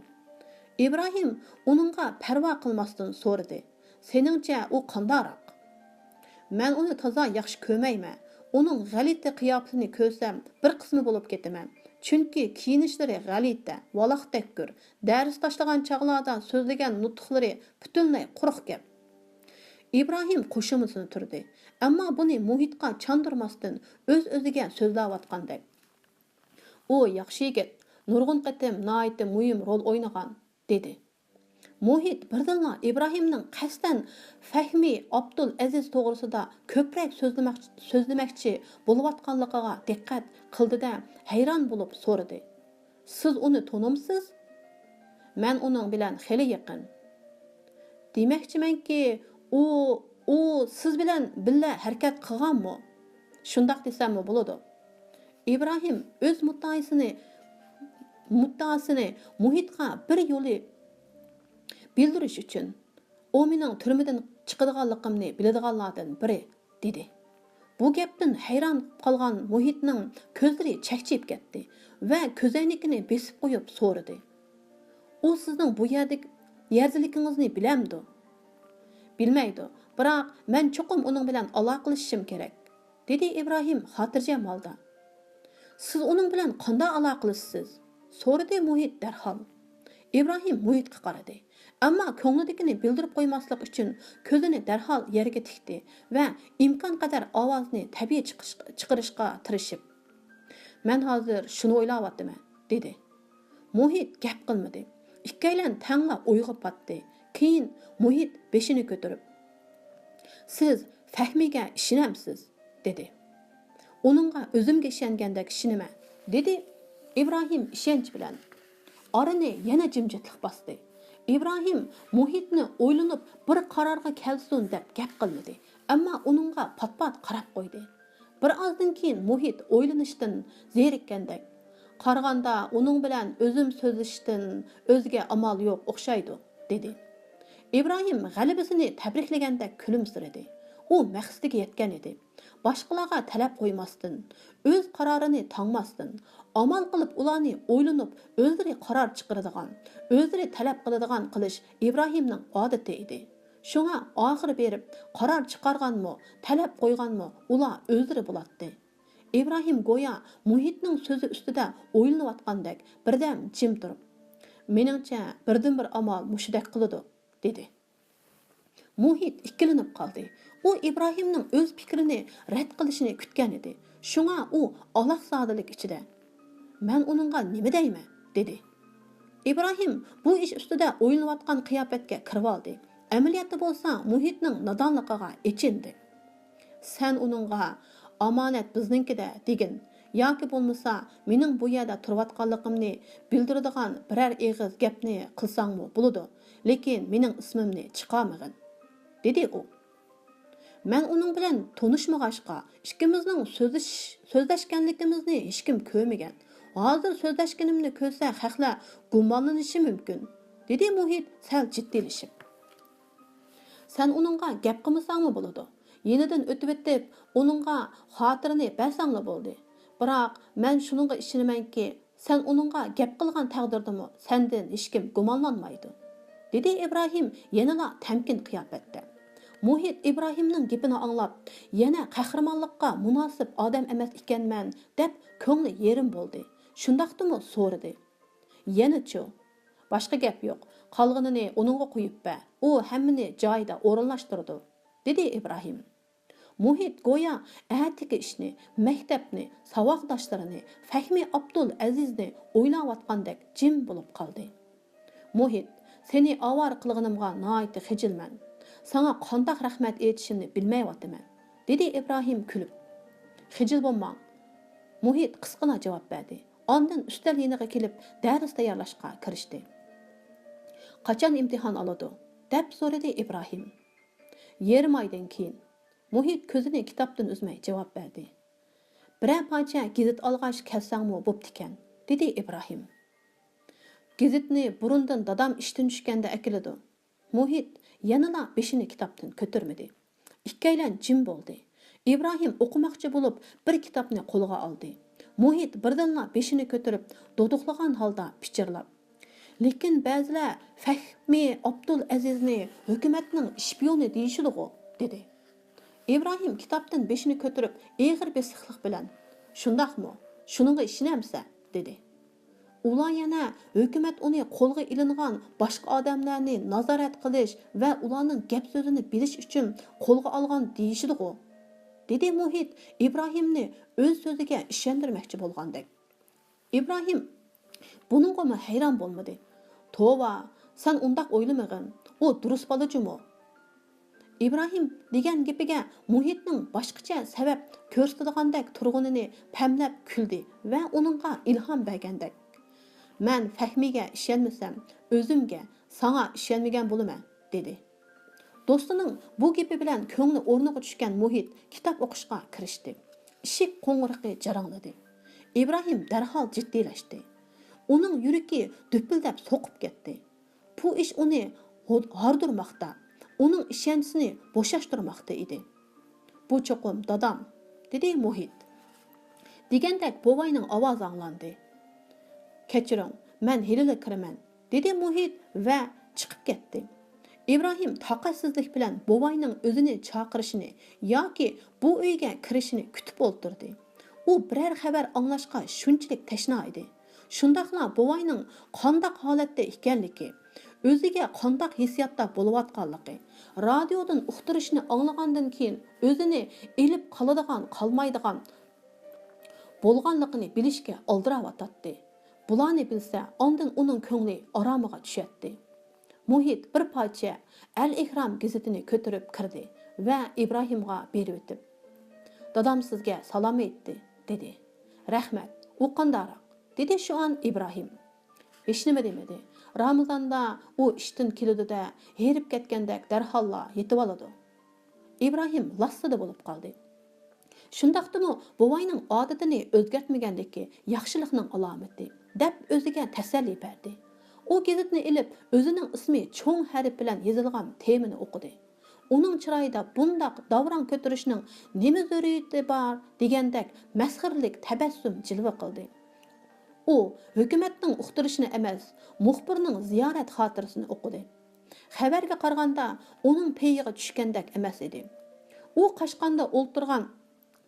ئىبراھىم ئۇنىڭغا پەرۋا قىلماستىن سورىدى. سېنىڭچە ئۇ قانداقراق؟ مەن ئۇنى تازا ياخشى كۆرمەيمەن. ئۇنىڭ غەلىتە قىياپىتىنى كۆرسەم، بىر قىسمى بولۇپ كېتىمەن. چۈنكى كىيىنىشلىرى غەلىتە، ۋالاقتەككۈر. دەرس تاشلىغان چاغلاردا سۆزلىگەن نۇتۇقلىرى پۈتۈنلەي قۇرۇق گەپ. ئىبراھىم قوشۇمىسىنى تۈردى. ئەمما بۇنى مۇھىتقا چاندۇرماستىن، ئۆز-ئۆزىگە سۆزلەۋاتقاندەك، ئۇ ياخشى يىگىت، نۇرغۇن قېتىم ناھايىتى مۇھىم رول ئوينىغان، دېدى. مۇھىت بىردىنلا ئىبراھىمنىڭ قەستەن فەھمى ئابدۇلئەزىز توغرىسىدا كۆپرەك سۆزلىمەك-، سۆزلىمەكچى بولۇۋاتقانلىقىغا دىققەت قىلدى-دە، ھەيران بولۇپ سورىدى. سىز ئۇنى تونۇمسىز؟ مەن ئۇنىڭ بىلەن خېلى يېقىن. دېمەكچىمەنكى، ئۇ، ئۇ سىز بىلەن بىللە ھەرىكەت قىلغانمۇ؟ شۇنداق دېسەممۇ بولىدۇ. ئىبراھىم ئۆز مۇددىئاسىنى، مۇددىئاسىنى مۇھىتقا بىر يولى بىلدۈرۈش ئۈچۈن، ئۇ مېنىڭ تۈرمىدىن چىقىدىغانلىقىمنى بىلىدىغانلاردىن بىرى، دېدى. بۇ گەپتىن ھەيران قالغان مۇھىتنىڭ كۆزلىرى چەكچىيىپ كەتتى ۋە كۆزەينىكىنى بېسىپ قويۇپ سورىدى. ئۇ سىزنىڭ بۇ يەردىكى يەرلىكىڭىزنى بىلەمدۇ؟ بىلمەيدۇ، بىراق مەن چوقۇم ئۇنىڭ بىلەن ئالاقىلىشىشىم كېرەك، دېدى ئىبراھىم خاتىرجەم ھالدا. سىز ئۇنىڭ بىلەن قانداق ئالاقىلىشىسىز؟ سورىدى مۇھىت دەرھال. ئىبراھىم مۇھىتقا قارىدى. ئەمما كۆڭلىدىكىنى بىلدۈرۈپ قويماسلىق ئۈچۈن كۆزىنى دەرھال يەرگە تىكتى ۋە ئىمكانقەدەر ئاۋازىنى تەبىئىي چىقىش-، چىقىرىشقا تىرىشىپ، مەن ھازىر شۇنى ئويلاۋاتىمەن، دېدى. مۇھىت گەپ قىلمىدى. ئىككىيلەن تەڭلا ئويغا پاتتى. كېيىن مۇھىت بېشىنى كۆتۈرۈپ، سىز فەھمىگە ئىشىنەمسىز؟ دېدى. ئۇنىڭغا ئۆزۈمگە ئىشەنگەندەك ئىشىنىمەن، دېدى ئىبراھىم ئىشەنچ بىلەن. ئارىنى يەنە جىمجىتلىق باستى. ئىبراھىم مۇھىتنى ئويلىنىپ بىر قارارغا كەلسۇن دەپ گەپ قىلمىدى، ئەمما ئۇنىڭغا پات-پات قاراپ قويدى. بىر ئازدىن كېيىن مۇھىت ئويلىنىشتىن زېرىككەندەك، قارىغاندا ئۇنىڭ بىلەن ئۆزۈم سۆزلىشىشتىن ئۆزگە ئامال يوق ئوخشايدۇ، دېدى. ئىبراھىم غەلىبىسىنى تەبرىكلىگەندەك كۈلۈمسىرىدى. ئۇ مەقسىتىگە يەتكەن ئىدى. باشقىلارغا تەلەپ قويماستىن، ئۆز قارارىنى تاڭماستىن، ئامال قىلىپ ئۇلارنى ئويلىنىپ ئۆزلىرى قارار چىقىرىدىغان، ئۆزلىرى تەلەپ قىلىدىغان قىلىش ئىبراھىمنىڭ ئادىتى ئىدى. شۇڭا ئاخىرى بېرىپ قارار چىقارغانمۇ، تەلەپ قويغانمۇ ئۇلار ئۆزلىرى بولاتتى. ئىبراھىم گويا مۇھىتنىڭ سۆزى ئۈستىدە ئويلىنىۋاتقاندەك بىردەم جىم تۇرۇپ، مېنىڭچە بىردىنبىر ئامال مۇشۇدەك قىلىدۇ، دېدى. مۇھىت ئىككىلىنىپ قالدى. ئۇ ئىبراھىمنىڭ ئۆز پىكرىنى رەت قىلىشىنى كۈتكەن ئىدى. شۇڭا ئۇ ئالاقزادىلىك ئىچىدە، مەن ئۇنىڭغا نېمە دەيمەن؟ دېدى. ئىبراھىم بۇ ئىش ئۈستىدە ئويلىنىۋاتقان قىياپەتكە كىرىۋالدى. ئەمەلىيەتتە بولسا مۇھىتنىڭ نادانلىقىغا ئېچىندى. سەن ئۇنىڭغا، ئامانەت بىزنىڭكىدە دېگىن، ياكى بولمىسا مېنىڭ بۇ يەردە تۇرۇۋاتقانلىقىمنى بىلدۈرىدىغان بىرەر ئېغىز گەپنى قىلساڭمۇ بولىدۇ، لېكىن مېنىڭ ئىسمىمنى چىقارمىغىن، دېدى ئۇ. مەن ئۇنىڭ بىلەن تونۇشمىغاچقا، ئىككىمىزنىڭ سۆزلىشىش-، سۆزلەشكەنلىكىمىزنى ھېچكىم كۆرمىگەن. ھازىر سۆزلەشكىنىمنى كۆرسە خەقلەر گۇمانلىنىشى مۇمكىن، دېدى مۇھىت سەل جىددىيلىشىپ. سەن ئۇنىڭغا گەپ قىلمىساڭمۇ بولىدۇ. يېنىدىن ئۆتۈۋېتىپ، ئۇنىڭغا خاتىرىنى بەرسەڭلا بولدى. بىراق، مەن شۇنىڭغا ئىشىنىمەنكى، سەن ئۇنىڭغا گەپ قىلغان تەقدىردىمۇ سەندىن ھېچكىم گۇمانلانمايدۇ، دېدى ئىبراھىم يەنىلا تەمكىن قىياپەتتە. مۇھىت ئىبراھىمنىڭ گېپىنى ئاڭلاپ، يەنە قەھرىمانلىققا مۇناسىپ ئادەم ئەمەس ئىكەنمەن، دەپ كۆڭلى يېرىم بولدى. شۇنداقتىمۇ سورىدى. يەنىچۇ؟ باشقا گەپ يوق. قالغىنىنى ئۇنىڭغا قويۇپ بەر. ئۇ ھەممىنى جايىدا ئورۇنلاشتۇرىدۇ، دېدى ئىبراھىم. مۇھىت گويا ئەتىكى ئىشنى، مەكتەپنى، ساۋاقداشلىرىنى، فەھمى ئابدۇل ئەزىزنى ئويلاۋاتقاندەك جىم بولۇپ قالدى. مۇھىت، سېنى ئاۋارە قىلغىنىمغا ناھايىتى خىجىلمەن. ساڭا قانداق رەھمەت ئېيتىشىمنى بىلمەيۋاتىمەن، دېدى ئىبراھىم كۈلۈپ. خىجىل بولماڭ، مۇھىت قىسقىنا جاۋاب بەردى. ئاندىن ئۈستەل يېنىغا كېلىپ دەرس تەييارلاشقا كىرىشتى. قاچان ئىمتىھان ئالىدۇ؟ دەپ سورىدى ئىبراھىم. يېرىم ئايدىن كېيىن. مۇھىت كۆزىنى كىتابتىن ئۈزمەي جاۋاب بەردى. بىرەر پارچە گېزىت ئالغاچ كەلسەڭمۇ بوپتىكەن، دېدى ئىبراھىم. گېزىتنى بۇرۇندىن دادام ئىشتىن چۈشكەندە ئەكېلىدۇ. مۇھىت يەنىلا بېشىنى كىتابتىن كۆتۈرمىدى. ئىككىيلەن جىم بولدى. ئىبراھىم ئوقۇماقچى بولۇپ بىر كىتابنى قولىغا ئالدى. مۇھىت بىردىنلا بېشىنى كۆتۈرۈپ دودۇقلىغان ھالدا پىچىرلاپ، لېكىن بەزىلەر فەھمى ئابدۇل ئەزىزنى ھۆكۈمەتنىڭ شپىيونى دېيىشىدىغۇ، دېدى. ئىبراھىم كىتابتىن بېشىنى كۆتۈرۈپ ئېغىر بېسىقلىق بىلەن، شۇنداقمۇ؟ شۇنىڭغا ئىشىنەمسەن؟ دېدى. ئۇلار يەنە ھۆكۈمەت ئۇنى قولغا ئېلىنغان باشقا ئادەملەرنى نازارەت قىلىش ۋە ئۇلارنىڭ گەپ سۆزىنى بىلىش ئۈچۈن قولغا ئالغان دېيىشىدىغۇ، دېدى مۇھىت ئىبراھىمنى ئۆز سۆزىگە ئىشەندۈرمەكچى بولغاندەك. ئىبراھىم بۇنىڭغىمۇ ھەيران بولمىدى. توۋا، سەن ئۇنداق ئويلىمىغىن، ئۇ دۇرۇس بالا جۇمۇ. ئىبراھىم دېگەن گېپىگە مۇھىتنىڭ باشقىچە سەۋەب كۆرسىتىدىغاندەك تۇرغىنىنى پەملەپ كۈلدى ۋە ئۇنىڭغا ئىلھام بەرگەندەك، مەن فەھمىگە ئىشەنمىسەم، ئۆزۈمگە، ساڭا ئىشەنمىگەن بولىمەن، دېدى. دوستىنىڭ بۇ گېپى بىلەن كۆڭلى ئورنىغا چۈشكەن مۇھىت كىتاب ئوقۇشقا كىرىشتى. ئىشىك قوڭغۇرىقى جاراڭلىدى. ئىبراھىم دەرھال جىددىيلەشتى. ئۇنىڭ يۈرىكى دۈپۈلدەپ سوقۇپ كەتتى. بۇ ئىش ئۇنى ھو-، ھاردۇرماقتا، ئۇنىڭ ئىشەنچىسىنى بوشاشتۇرماقتا ئىدى. بۇ چوقۇم دادام، دېدى مۇھىت. دېگەندەك بوۋاينىڭ ئاۋازى ئاڭلاندى. كەچۈرۈڭ، مەن ھېلىلا كىرىمەن، دېدى مۇھىت ۋە چىقىپ كەتتى. ئىبراھىم تاقەتسىزلىك بىلەن بوۋاينىڭ ئۆزىنى چاقىرىشىنى ياكى بۇ ئۆيگە كىرىشىنى كۈتۈپ ئولتۇردى. ئۇ بىرەر خەۋەر ئاڭلاشقا شۇنچىلىك تەشنا ئىدى. شۇنداقلا بوۋاينىڭ قانداق ھالەتتە ئىكەنلىكى، ئۆزىگە قانداق ھېسسىياتتا بولۇۋاتقانلىقى، رادىيودىن ئۇقتۇرۇشنى ئاڭلىغاندىن كېيىن ئۆزىنى ئېلىپ قالىدىغان، قالمايدىغان بولغانلىقىنى بىلىشكە ئالدىراۋاتاتتى. بۇلارنى بىلسە، ئاندىن ئۇنىڭ كۆڭلى ئارامىغا چۈشەتتى. مۇھىت بىر پارچە ئەل ئېھرام گېزىتىنى كۆتۈرۈپ كىردى ۋە ئىبراھىمغا بېرىۋېتىپ، دادام سىزگە سالام ئېيتتى، دېدى. رەھمەت، ئۇ قانداقراق؟ دېدى شۇئان ئىبراھىم. ھېچنېمە دېمىدى. رامىزاندا ئۇ ئىشتىن كېلىدۇ-دە، ھېرىپ كەتكەندەك دەرھاللا يېتىۋالىدۇ. ئىبراھىم لاسسىدە بولۇپ قالدى. شۇنداقتىمۇ بوۋاينىڭ ئادىتىنى ئۆزگەرتمىگەنلىكى ياخشىلىقنىڭ ئالامىتى، دەپ ئۆزىگە تەسەللى بەردى. ئۇ گېزىتنى ئېلىپ، ئۆزىنىڭ ئىسمى چوڭ ھەرپ بىلەن يېزىلغان تېمىنى ئوقۇدى. ئۇنىڭ چىرايىدا بۇنداق داۋراڭ كۆتۈرۈشنىڭ نېمە زۆرۈرىيىتى بار دېگەندەك مەسخىرىلىك تەبەسسۇم جىلۋە قىلدى. ئۇ ھۆكۈمەتنىڭ ئۇقتۇرۇشىنى ئەمەس، مۇخبىرنىڭ زىيارەت خاتىرىسىنى ئوقۇدى. خەۋەرگە قارىغاندا، ئۇنىڭ پېيىغا چۈشكەندەك ئەمەس ئىدى. ئۇ قاچقاندا ئولتۇرغان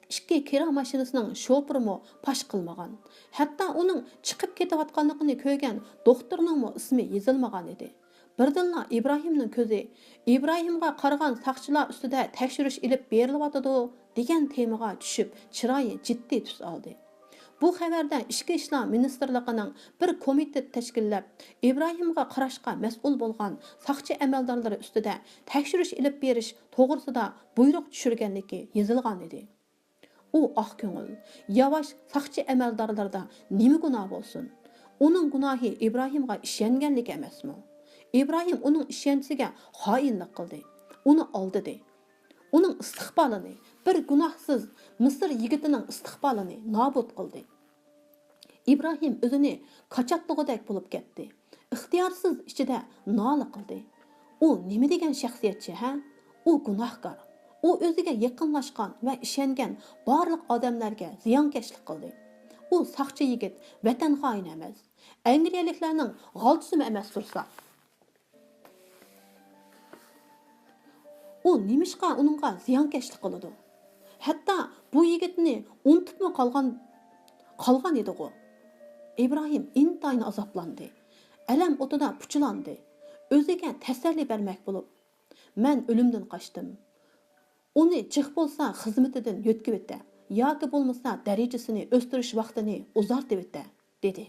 ئىككى كىرا ماشىنىسىنىڭ شوپۇرىمۇ پاش قىلمىغان. ھەتتا ئۇنىڭ چىقىپ كېتىۋاتقانلىقىنى كۆرگەن دوختۇرنىڭمۇ ئىسمى يېزىلمىغان ئىدى. بىردىنلا ئىبراھىمنىڭ كۆزى ئىبراھىمغا قارىغان ساقچىلار ئۈستىدە تەكشۈرۈش ئېلىپ بېرىلىۋاتىدۇ دېگەن تېمىغا چۈشۈپ، چىرايى جىددىي تۈس ئالدى. بۇ خەۋەردە ئىچكى ئىشلار مىنىستىرلىقىنىڭ بىر كومىتېت تەشكىللەپ، ئىبراھىمغا قاراشقا مەسئۇل بولغان ساقچى ئەمەلدارلىرى ئۈستىدە تەكشۈرۈش ئېلىپ بېرىش توغرىسىدا بۇيرۇق چۈشۈرگەنلىكى يېزىلغانىدى. ئۇ ئاق كۆڭۈل، ياۋاش ساقچى ئەمەلدارلىرىدا نېمە گۇناھ بولسۇن؟ ئۇنىڭ گۇناھى ئىبراھىمغا ئىشەنگەنلىكى ئەمەسمۇ؟ ئىبراھىم ئۇنىڭ ئىشەنچىسىگە خائىنلىق قىلدى، ئۇنى ئالدىدى. ئۇنىڭ ئىستىقبالىنى، بىر گۇناھسىز مىسىر يىگىتىنىڭ ئىستىقبالىنى نابۇت قىلدى. ئىبراھىم ئۆزىنى كاچاتلىغۇدەك بولۇپ كەتتى. ئىختىيارسىز ئىچىدە نالە قىلدى. ئۇ نېمە دېگەن شەخسىيەتچى، ھە؟ ئۇ گۇناھكار. ئۇ ئۆزىگە يېقىنلاشقان ۋە ئىشەنگەن بارلىق ئادەملەرگە زىيانكەشلىك قىلدى. ئۇ ساقچى يىگىت، ۋەتەن خائىنى ئەمەس. ئەنگلىيەلىكلەرنىڭ غالچىسىمۇ ئەمەس تۇرسا. ئۇ نېمىشقا ئۇنىڭغا زىيانكەشلىك قىلىدۇ؟ ھەتتا بۇ يىگىتنى ئۇنتۇپمۇ قالغان، قالغان ئىدىغۇ. ئىبراھىم ئىنتايىن ئازابلاندى. ئەلەم ئوتىدا پۇچىلاندى. ئۆزىگە تەسەللى بەرمەك بولۇپ، مەن ئۆلۈمدىن قاچتىم. ئۇنى جىق بولسا خىزمىتىدىن يۆتكىۋېتە، ياكى بولمىسا دەرىجىسىنى ئۆستۈرۈش ۋاقتىنى ئۇزارتىۋېتە، دېدى.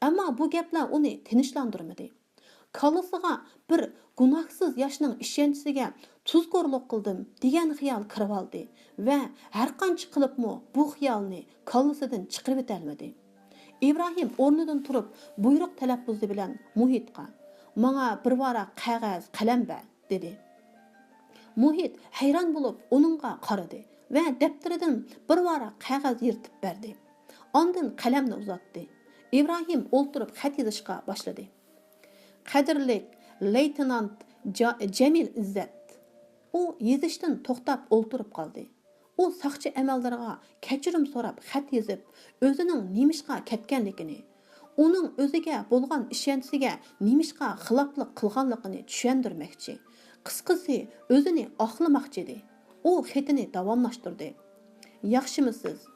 ئەمما بۇ گەپلەر ئۇنى تىنچلاندۇرمىدى. كاللىسىغا بىر گۇناھسىز ياشنىڭ ئىشەنچىسىگە تۇزكورلۇق قىلدىم دېگەن خىيال كىرىۋالدى ۋە ھەرقانچە قىلىپمۇ بۇ خىيالنى كاللىسىدىن چىقىرىۋېتەلمىدى. ئىبراھىم ئورنىدىن تۇرۇپ بۇيرۇق تەلەپپۇزى بىلەن مۇھىتقا، ماڭا بىر ۋاراق قەغەز، قەلەم بەر، دېدى. مۇھىت ھەيران بولۇپ ئۇنىڭغا قارىدى ۋە دەپتىرىدىن بىر ۋاراق قەغەز يىرتىپ بەردى. ئاندىن قەلەمنى ئۇزاتتى. ئىبراھىم ئولتۇرۇپ خەت يېزىشقا باشلىدى. قەدىرلىك لېيتېنانت جا-، جەمىل ئىززەت. ئۇ يېزىشتىن توختاپ ئولتۇرۇپ قالدى. ئۇ ساقچى ئەمەلدارىغا كەچۈرۈم سوراپ خەت يېزىپ، ئۆزىنىڭ نېمىشقا كەتكەنلىكىنى، ئۇنىڭ ئۆزىگە بولغان ئىشەنچىسىگە نېمىشقا خىلاپلىق قىلغانلىقىنى چۈشەندۈرمەكچى. قىسقىسى، ئۆزىنى ئاقلىماقچى ئىدى. ئۇ خېتىنى داۋاملاشتۇردى. ياخشىمۇسىز؟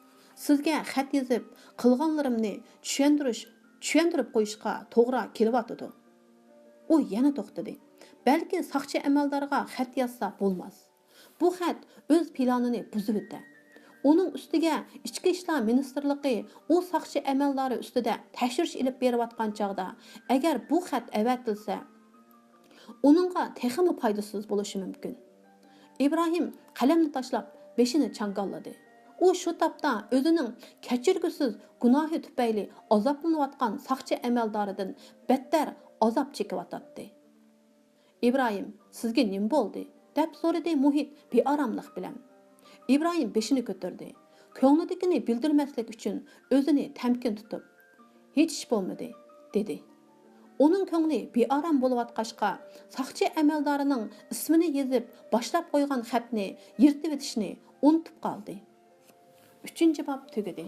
سىزگە خەت يېزىپ، قىلغانلىرىمنى چۈشەندۈرۈش، چۈشەندۈرۈپ قويۇشقا توغرا كېلىۋاتىدۇ. ئۇ يەنە توختىدى. بەلكى ساقچى ئەمەلدارغا خەت يازسا بولماس. بۇ خەت ئۆز پىلانىنى بۇزۇۋېتە. ئۇنىڭ ئۈستىگە ئىچكى ئىشلار مىنىستىرلىقى ئۇ ساقچى ئەمەلدارى ئۈستىدە تەكشۈرۈش ئېلىپ بېرىۋاتقان چاغدا، ئەگەر بۇ خەت ئەۋەتىلسە، ئۇنىڭغا تېخىمۇ پايدىسىز بولۇشى مۇمكىن. ئىبراھىم قەلەمنى تاشلاپ، بېشىنى چاڭگاللىدى. ئۇ شۇ تاپتا ئۆزىنىڭ كەچۈرگۈسىز گۇناھى تۈپەيلى ئازابلىنىۋاتقان ساقچى ئەمەلدارىدىن بەتتەر ئازاب چېكىۋاتاتتى. ئىبراھىم، سىزگە نېمە بولدى؟ دەپ سورىدى مۇھىت بىئاراملىق بىلەن. ئىبراھىم بېشىنى كۆتۈردى. كۆڭلىدىكىنى بىلدۈرمەسلىك ئۈچۈن ئۆزىنى تەمكىن تۇتۇپ، ھېچ ئىش بولمىدى، دېدى. ئۇنىڭ كۆڭلى بىئارام بولۇۋاتقاچقا، ساقچى ئەمەلدارىنىڭ ئىسمىنى يېزىپ باشلاپ قويغان خەتنى يىرتىۋېتىشنى ئۇنتۇپ قالدى. ئۈچىنچى باب تۈگىدى.